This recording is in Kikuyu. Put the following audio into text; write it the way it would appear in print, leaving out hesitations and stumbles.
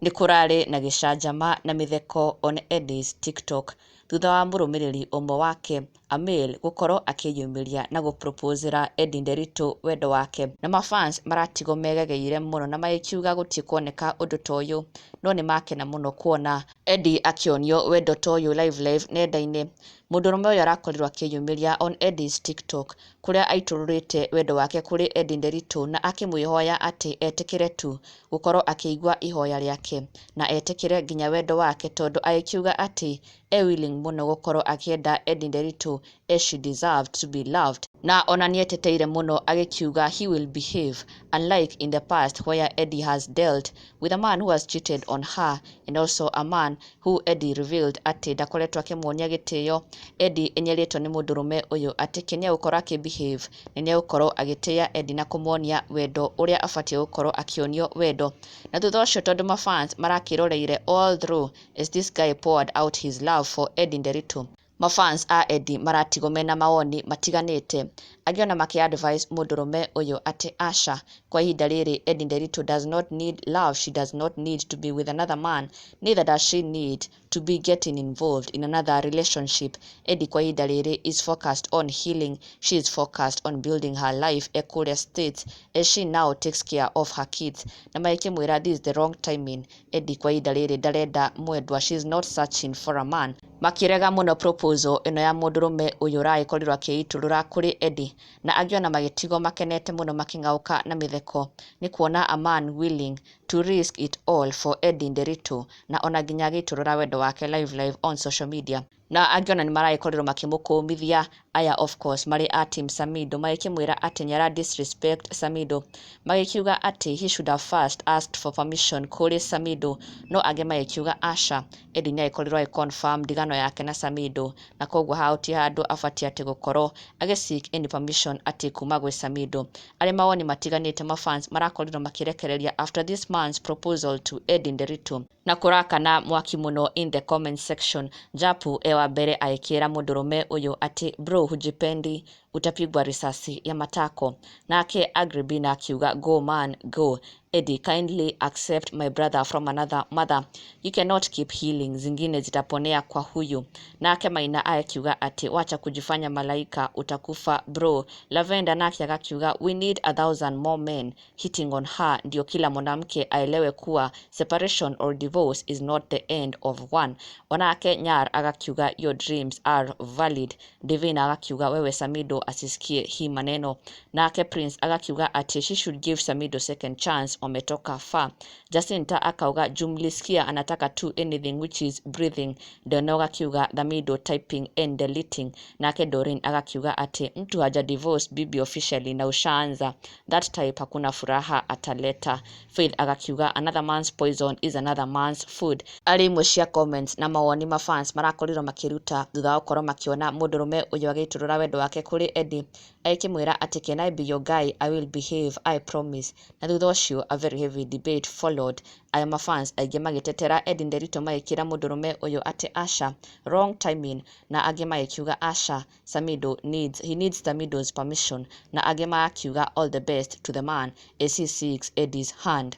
Nĩ kũrarĩ na gĩcanjama na mĩtheko on Eddie's TikTok thutha wa mũrũmĩrĩri ũmwe wake Amil gũkorwo akĩyumĩria na gũproposera Eddie Nderitu wendo wake, na mafans maratigwo megegeire mũno na magĩkiuga gũtirĩ kuoneka ũndũ ta ũyũ, no nĩ makena mũno kuona Eddie akĩonio wendo ta ũyũ live live nenda-inĩ. Mũndũrũme ũyũ arakorirwo akĩyumĩria on Eddie's TikTok kũrĩa aitũrũrĩte wendo wake kũrĩ Eddie Nderitu na akĩmwĩhoya atĩ etĩkĩre tu gũkorwo akĩigua ihoya rĩake na etĩkĩre nginya wendo wake, tondũ agĩkiuga atĩ e willing mũno gũkorwo akĩenda Eddie Nderitu as she deserved to be loved. Na ona nĩeteteire mũno agĩkiuga he will behave unlike in the past where Eddie has dealt with a man who has cheated on her and also a man who Eddie revealed atĩ ndakoretwo akĩmuonia gĩtĩo. Eddie enyerĩtwo nĩ mũndũrũme ũyũ atĩ ke nĩegũkorwo akĩ behave na nĩegũkorwo agĩtĩa Eddie na kũmuonia wendo ũrĩa abatiĩ gũkorwo akĩonio wendo. Na thutha ũcio, tondũ mafans marakĩroreire all through as this guy poured out his love for Eddie Nderitu, mafans a Eddie maratigwo mena mawoni matiganĩte, angĩ ona makĩ advise mũndũrũme ũyũ atĩ aca, kwa ihinda rĩrĩ Eddie Nderitu does not need love, she does not need to be with another man, neither does she need to be getting involved in another relationship. Eddie kwa ihinda rĩrĩ is focused on healing, she is focused on building her life e kũrĩa States as she now takes care of her kids, na magĩkĩmwĩra this is the wrong timing. Eddie kwa ihinda rĩrĩ ndarenda mwendwa, she is not searching for a man. Makĩrega mũno proposal ĩno ya mũndũrũme ũyũ ũragĩkorirwo akĩitũrũra kũrĩ Eddie, na angĩ ona magĩtigwo makenete mũno makĩng'aũka na mĩtheko nĩ kuona a man willing to risk it all for Eddie Nderitu, na ona nginya agĩitũrũra wendo wake live live on social media. Na angĩ ona nĩ maragĩkorirwo makĩmũkũmithia, aya of course marĩ a team Samido, magĩkĩmwĩra atĩ nĩ ara disrespect Samido, magĩkiuga atĩ he should have first asked for permission kũrĩ Samido, no angĩ magĩkiuga aca, Eddie nĩ agĩkorirwo agĩ confirm ndigano yake na Samido, na koguo hau ti handũ abatiĩ atĩ gũkorwo agĩ seek any permission atĩ kuma gwĩ Samido. Arĩ mawoni matiganĩte mafans marakorirwo makĩrekereria after this man's proposal to Eddie Nderitu, na kũrakana mwaki mũno in the comment section. Japu e wa mbere agĩkĩra mũndũrũme ũyũ atĩ bro, hujipendi, utapigwa risasi ya matako. Nake Agribina akiuga go man go, Eddie, kindly accept my brother from another mother, you cannot keep healing, zingine zitaponea kwa huyu. Nake Maina akiuga atĩ wacha kujifanya malaika, utakufa bro. Lavenda nake akakiuga we need 1,000 more men hitting on her ndio kila mwanamke aelewe kuwa separation or divorce is not the end of one. Onake Nyar agakiuga your dreams are valid. Divina agakiuga wewe Samido asisikie hii maneno. Nake Prince agakiuga atĩ she should give Samido second chance, wametoka far. Jacinta akauga jumlisikia anataka tu anything which is breathing. Dono agakiuga Samido typing and deleting. Nake Doreen agakiuga atĩ mtu haja divorce bibi officially na ushaanza that type, hakuna furaha ataleta. Faith agakiuga another man's poison is another man's food. Arĩ imwe cia comments na mawoni mafans marakorirwo makĩruta thutha wa gũkorwo makĩona mũndũrũme ũyũ agĩitũrũra wendo wake kũrĩ Eddie, agĩkĩmwĩra atĩ can I be your guy, I will behave, I promise. Na thutha ũcio a very heavy debate followed, aya mafans aingĩ magĩtetera Eddie Nderitu magĩkĩra mũndũrũme ũyũ atĩ aca, wrong timing, na angĩ magĩkiuga aca, Samido needs, he needs Samido's permission, na angĩ magakiuga all the best to the man as he seeks Eddie's hand.